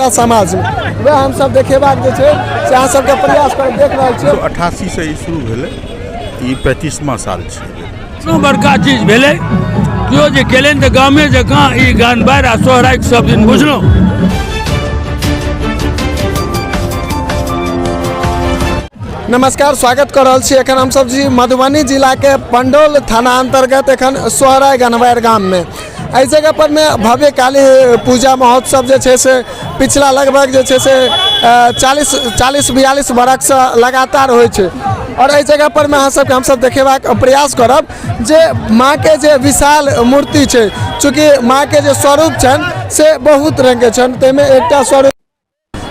पूरा समाजमे। वएह हमसभ देखेबाक जे छै से अहाँ सबके प्रयास करब। देख रहल छियै 88 से ई शुरू भेलै, ई 35वां साल छै। कोनो बड़का चीज भेलै, केओ जे केलनि तऽ गामे जकाँ ई गानबारि आ सोहराइके सब दिन बुझलहुँ। नमस्कार, स्वागत कर रहल छी। एखन हमसब जी मधुबनी जिलाके पंडौल थाना अंतर्गत एखन सोहराय गनवारि गाममे। एहि जगह पर में भव्य काली पूजा महोत्सव जे छै से पिछला लगभग जे छै से 40-42 बरखसँ लगातार होइ छै। और एहि जगह पर में अहाँ सबके हमसब देखेबाक प्रयास करब जे माँके जे विशाल मूर्ति छै, चूँकि माँके जे स्वरूप छनि से बहुत रङ्गके छनि, ताहिमे एकटा स्वरूप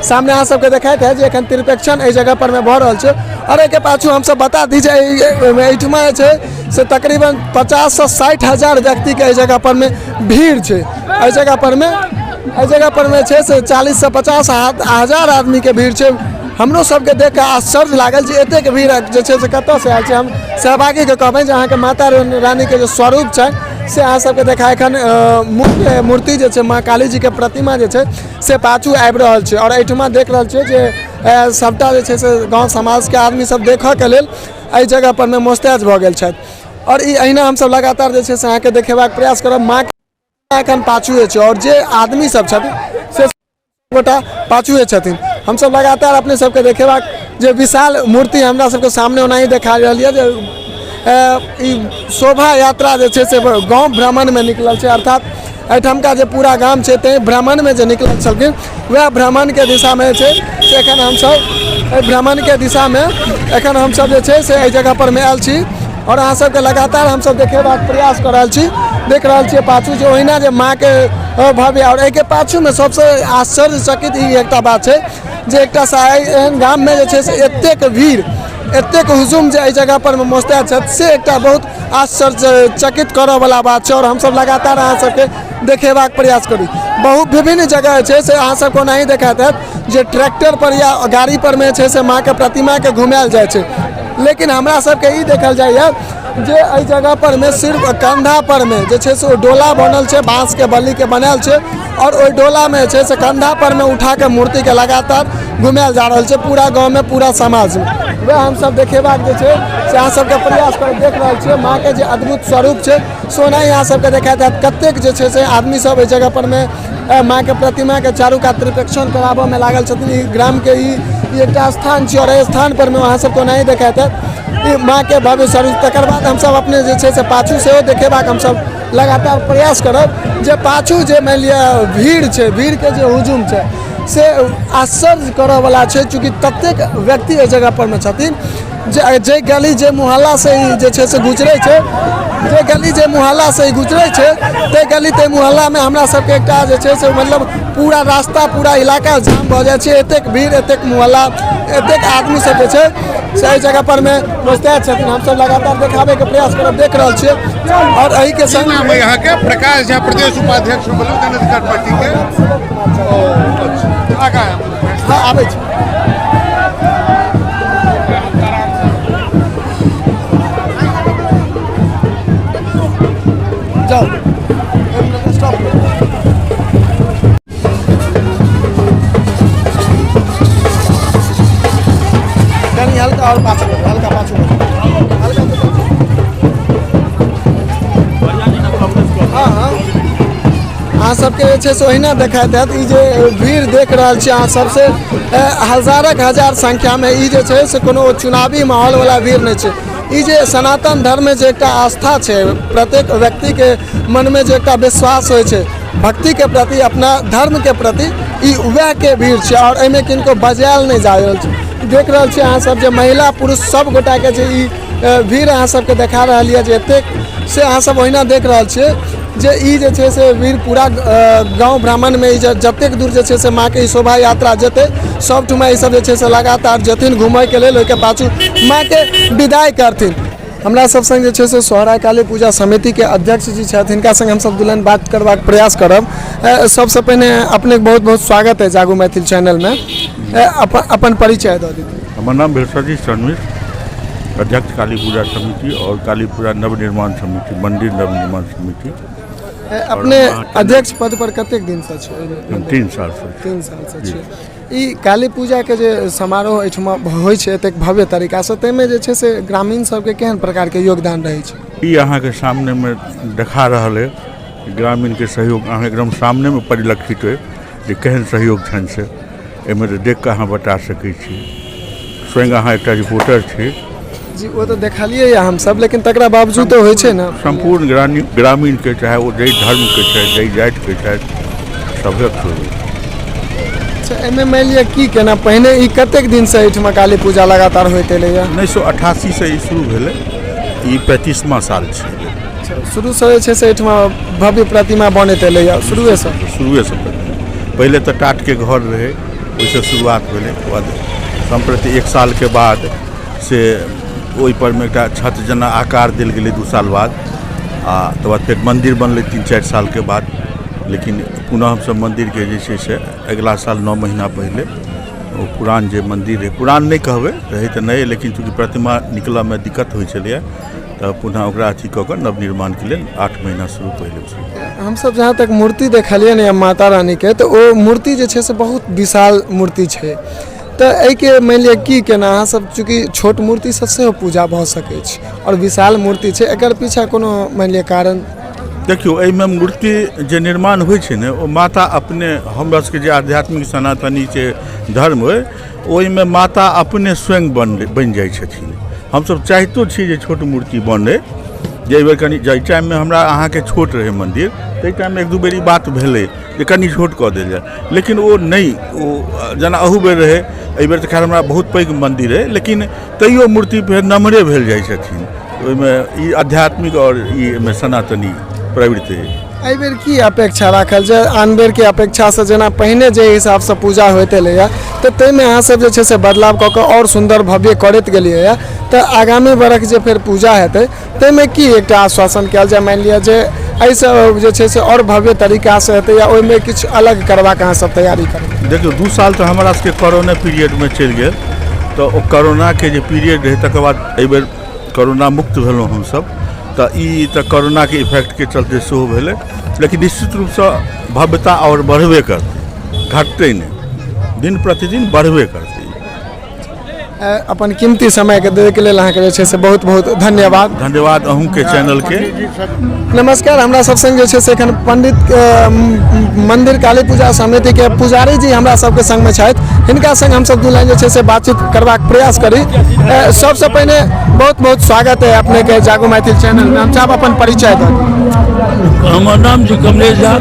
सामने अहाँ सबके देखैत है जे एखन त्रिपेक्षण एहि जगह पर में भऽ रहल छै। और एहिके पाछू हमसब बता दी जे एहिठमा जे छै से तकरीबन 50 से 60 हजार व्यक्तिके एहि जगह पर में भीड़ छै। एहि जगह पर में छै से 40 से 50 हजार आदमीके भीड़ छै। हमरो सबके देख कऽ आश्चर्य लागल जे एतेक भीड़ जे छै से कतऽसँ आयल छै। हम सहभागीके कहबनि जे अहाँके माता रानीके जे स्वरूप छै से अहाँ सबके देखा एखन मुख्य मूर्ति जे छै माँ काली जीके प्रतिमा जे छै से पाछू आबि रहल छै। आओर एहिठमा देख रहल छियै जे सभटा जे छै से गाँव समाजके आदमी सब देखऽके लेल एहि जगह परमे मोस्तैज भऽ गेल छथि। आओर ई अहिना हमसब लगातार जे छै से अहाँके देखेबाक प्रयास करब। माँ एखन पाछुए छै आओर जे आदमी सब छथिन से गोटा पाछुए छथिन। हमसब लगातार अपने सबके देखेबाक जे विशाल मूर्ति हमरा सबके सामने ओनाही देखा रहल यऽ जे ई शोभा यात्रा जे छै से गाँव भ्रमणमे निकलल छै, अर्थात एहिठामका जे पूरा गाम छै ताहि भ्रमणमे जे निकलल छलखिन वएह भ्रमणके दिशामे जे छै से एखन हमसब एहि भ्रमणके दिशामे एखन हमसब जे छै से एहि जगह परमे आयल छी और अहाँ सबके लगातार हमसब देखेबाक प्रयास कऽ रहल छी। देख रहल छियै पाछू जे ओहिना जे माँके भव्य, और एहिके पाछूमे सबसँ आश्चर्यचकित ई एकटा बात छै जे एकटा एहन गाममे जे छै से एतेक भीड़, एतेक हुजूम जे एहि जगह पर मे मोस्तैद छथि से एकटा बहुत आश्चर्यचकित करऽवला बात छै। और हमसब लगातार अहाँ सबके देखेबाक प्रयास करी। बहुत विभिन्न जगह छै से अहाँ सबके ओनाही देखाइत हैत जे ट्रैक्टर पर या गाड़ी पर मे छै से माँके प्रतिमाके घुमायल जाइ छै, लेकिन हमरा सबके ई देखल जाइए जे एहि जगह पर मे सिर्फ कंधा पर मे जे छै से ओ डोला बनल छै, बाँसके बल्लीके बनायल छै और ओहि डोलामे जे छै से कंधा पर मे उठाके मूर्तिके लगातार घुमायल जा रहल छै पूरा गाँवमे, पूरा समाजमे। वएह हमसब देखेबाक जे छै से अहाँ सबके प्रयास करब। देख रहल छियै माँके जे अद्भुत स्वरूप छै सोना अहाँ सबके देखाइत हैत कतेक जे छै से आदमी सब एहि जगह पर मे माँके प्रतिमाके चारू कात त्रिपेक्षण कराबऽमे लागल छथिन। ई ग्रामके ई एकटा स्थान छै और एहि स्थान पर मे अहाँ सबके ओनाही देखाइत हैत ई माँके भव्य स्वरूप। तकर बाद हमसब अपने जे छै से पाछू सेहो देखेबाक हमसब लगातार प्रयास करब जे पाछू जे मानि लिअ भीड़ छै, भीड़के जे हुजूम छै से आश्चर्य करऽवला छै, चूँकि ततेक व्यक्ति एहि जगह परमे छथिन जे जे गली जे मोहल्लासँ ई जे छै से गुजरै छै, जे गली जे मोहल्लासँ ई गुजरै छै ताहि गली ताहि मोहल्लामे हमरा सबके एकटा जे छै से मतलब पूरा रास्ता पूरा इलाका जाम भऽ जाइ छै। एतेक भीड़, एतेक मोहल्ला, एतेक आदमी सब जे छै से एहि जगह पर मे मोस्तैद छथिन। हमसब लगातार देखाबैके प्रयास करब। देख रहल छियै और एहिके संग नाम है यहाँ के प्रकाश झा, प्रदेश उपाध्यक्ष बोलू जन अधिकार पार्टी के। आगा हाँ आबै छी। जाओ स्टॉप। कनी हल्का और पाछू, हल्का पाछू, हल्का। हाँ हाँ, अहाँ सबके जे छै से ओहिना देखाइत हैत। ई जे भीड़ देख रहल छी अहाँ सबसे हजारक हजार संख्यामे, ई जे छै से कोनो चुनावी माहौलवला भीड़ नहि छै। ई जे सनातन धर्ममे जे एकटा आस्था छै, प्रत्येक व्यक्तिके मनमे जे एकटा विश्वास होइ छै भक्तिके प्रति, अपना धर्मके प्रति, ई वएहके भीड़ छै और एहिमे किनको बजायल नहि जा रहल छै। देख रहल छी अहाँ सब जे महिला पुरुष सब गोटाके जे ई भीड़ अहाँ सबके देखा रहल यऽ जे एतेक से अहाँ सब ओहिना देख रहल छियै जे ई जे छै से भीड़ पूरा गाँव भ्रमणमे ई जतेक दूर जे छै से माँके ई शोभा यात्रा जेतै सबठुमा ई सब जे छै से लगातार जेथिन घुमयके लेल, ओहिके पाछू माँके विदाइ करथिन। हमरा सब संग जे छै से सोहरा काली पूजा समितिके अध्यक्ष जी छथि, हिनका संग हमसब दुल्हन बात करबाक प्रयास करब। सबसँ पहिने अपनेके बहुत बहुत स्वागत है जागू मैथिल चैनलमे। अपन परिचय दऽ दियौ। हमर नाम भेल सतीश चंद्र मिश्र, अध्यक्ष काली पूजा समिति और काली पूजा नवनिर्माण समिति, मंदिर नवनिर्माण समिति। अपने अध्यक्ष पद पर कतेक दिनसँ छी? हम 3 सालसँ। 3 सालसँ छी। ई काली पूजाके जे समारोह एहिठमा होइ छै एतेक भव्य तरीकासँ, ताहिमे जे छै से ग्रामीण सबके केहन प्रकारके योगदान रहै छै? ई अहाँके सामनेमे देखा रहल अइ ग्रामीणके सहयोग, अहाँ एकदम सामनेमे परिलक्षित अइ जे केहन सहयोग छनि से एहिमे तऽ देख कऽ अहाँ बता सकै छी। स्वयं अहाँ एकटा रिपोर्टर छी। जी, ओ तऽ देखलियै यऽ हमसब, लेकिन तकरा बावजूदो होइ छै ने। सम्पूर्ण ग्रामीणके, चाहे ओ जाहि धर्मके छथि, जाहि जातिके छथि, सभक सहयोग। अच्छा, एहिमे मानि लिअ की केना पहिने ई कतेक दिनसँ एहिठमा काली पूजा लगातार होइत एलैए? 1988सँ ई शुरू भेलै, ई 35वां साल छै। शुरूसँ जे छै से एहिठमा भव्य प्रतिमा बनैत एलैए शुरुएसँ? शुरुएसँ। पहिले तऽ टाटके घर रहै, ओहिसँ शुरुआत भेलै। ओकर बाद सम्प्रति 1 सालके बाद से ओहिपर मे एकटा छत जेना आकार देल गेलै 2 साल बाद, आ तकर बाद फेर मन्दिर बनलै 3-4 सालके बाद। लेकिन पुनः हमसब मन्दिरके जे छै से अगिला साल 9 महीना पहिले ओ पुरान जे मन्दिर रहै, पुरान नहि कहबै, रहै तऽ नहि, लेकिन चूँकि प्रतिमा निकलऽमे दिक्कत होइ छलैए तऽ पुनः ओकरा अथी कऽ कऽ नवनिर्माणके लेल 8 महीना शुरू पहिले। हमसब जहाँ तक मूर्ति देखलियै ने माता रानीके, तऽ ओ मूर्ति जे छै से बहुत विशाल मूर्ति छै। तऽ एहिके मानि लिअ की केना अहाँ सब, चूँकि छोट मूर्तिसँ सेहो पूजा भऽ सकै छै आओर विशाल मूर्ति छै, एकर पीछा कोनो मानि लिअ कारण? देखियौ, एहिमे मूर्ति जे निर्माण होइ छै ने, ओ माता अपने, हमरा सबके जे आध्यात्मिक सनातनी जे धर्म अइ ओहिमे माता अपने स्वयं बनि जाइ छथिन। हमसब चाहितो छी जे छोट मूर्ति बनै, जे एहिबेर कनि जाहि टाइममे हमरा अहाँके छोट रहै मन्दिर, ताहि टाइममे 1-2 बेर ई बात भेलै जे कनि छोट कऽ देल जाय, लेकिन ओ नहि, ओ जेना अहू बेर रहै, एहिबेर तऽ खैर हमरा बहुत पैघ मन्दिर अइ, लेकिन तैयो मूर्ति फेर नम्हरे भेल जाइ छथिन। ओहिमे ई आध्यात्मिक आओर ई एहिमे सनातनी प्रवृत्ति अइ। एहिबेर की अपेक्षा राखल जाय आन बेरके अपेक्षासँ? जेना पहिने जे हिसाबसँ पूजा होइत एलैए तऽ ताहिमे अहाँसब जे छै से बदलाव कऽ कऽ आओर सुन्दर भव्य करैत गेलियै, तऽ आगामी बरख जे फेर पूजा हेतै ताहिमे की एकटा आश्वासन कयल जाय? मानि लिअ जे एहिसँ जे छै से आओर भव्य तरीकासँ हेतै या ओहिमे किछु अलग करबाक अहाँ सब तैयारी करबै? देखियौ, 2 साल तऽ हमरा सबके कोरोना पीरियडमे चलि गेल, तऽ ओ कोरोनाके जे पीरियड रहै तकर बाद एहिबेर कोरोना मुक्त भेलहुँ हमसब, तऽ ई तऽ कोरोनाके इफेक्टके चलते सेहो भेलै, लेकिन निश्चित रूपसँ भव्यता आओर बढ़बे करतै, घटतै नहि, दिन प्रतिदिन बढ़बे करतै। अपन कीमती समयके दैके लेल अहाँके जे छै से बहुत बहुत धन्यवाद। धन्यवाद अहूँके चैनलके। नमस्कार, हमरा सब संग जे छै से एखन पंडित मंदिर काली पूजा समितिके पुजारी जी हमरा सबके संगमे छथि। हिनका संग हमसब 2 लाइन जे छै से बातचीत करबाक प्रयास करी। सबसँ पहिने बहुत बहुत स्वागत है अपने के जागो मैथिल चैनल में। हम चाहब अपन परिचय दऽ। हमर नाम छी कमलेश झा,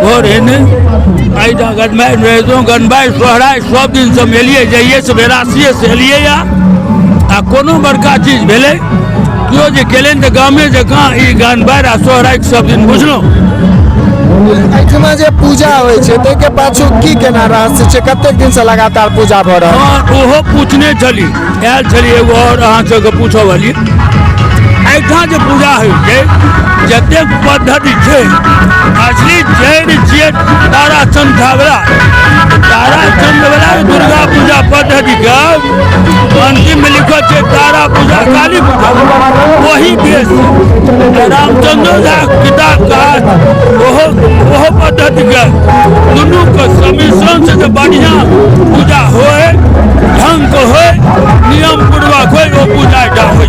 घर एने एहिठाम गनबाइ रहितहुँ, गनबाइ सोहराइ सब दिनसँ हम एलियै, जहिएसँ 82 से एलियै या आ कोनो बड़का चीज भेलै केओ जे केलनि तऽ गामे जकाँ ई गनबाइ आ सोहराइ सब दिन बुझलहुँ। एहिठमा जे पूजा होइ छै ताहिके पाछू की केना रहस्य छै? कतेक दिनसँ लगातार पूजा भऽ रहल? हँ, ओहो पूछने छली, आयल छली एगो आओर अहाँ सबके पूछऽ वाली। एहिठाम जे पूजा होइ छै जतेक पद्धति छै, असली जड़ि छियै ताराचंद झावला, ताराचंद वाला दुर्गा पूजा पद्धतिके अंतिम में लिखल छै तारा पूजा काली पूजा, वही बेस रामचंद्र झा किताब का ओहो ओहो पद्धतिके दुनूके सम्मिश्रण से जे बढ़िआँ पूजा होय, ढंग के होय, नियम पूर्वक होय, ओ पूजा एकटा होइ।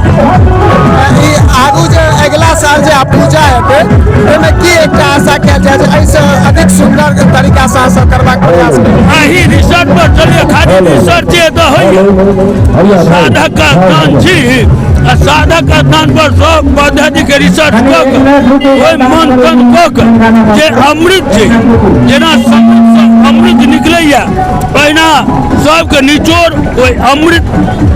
ई आगू जे अगिला साल जे पूजा हेतै ओहिमे की एकटा आशा कयल जाय जे एहिसँ अधिक सुन्दर तरीकासँ अहाँ सब करबाक प्रयास करी? अही रिसर्च पर चलिए, खाली रिसर्च तऽ होइए, साधक का स्थान छी आ साधक स्थान पर सब पद्धति के रिसर्च कऽ कऽ ओहि मंथन कऽ कऽ जे अमृत छै, जेना समुद्रसँ अमृत निकलैए पहिना सबके निचोड़ ओहि अमृत,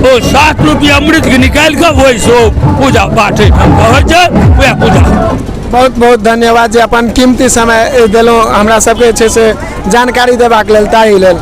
ओ शास्त्र रूपी अमृतके निकालि कऽ ओहिसँ ओ पूजा पाठ एहिठाम होइ छै, वएह पूजा। बहुत बहुत धन्यवाद जे अपन कीमती समय देलहुँ हमरा सबके जे छै से जानकारी देबाक लेल, ताहि लेल।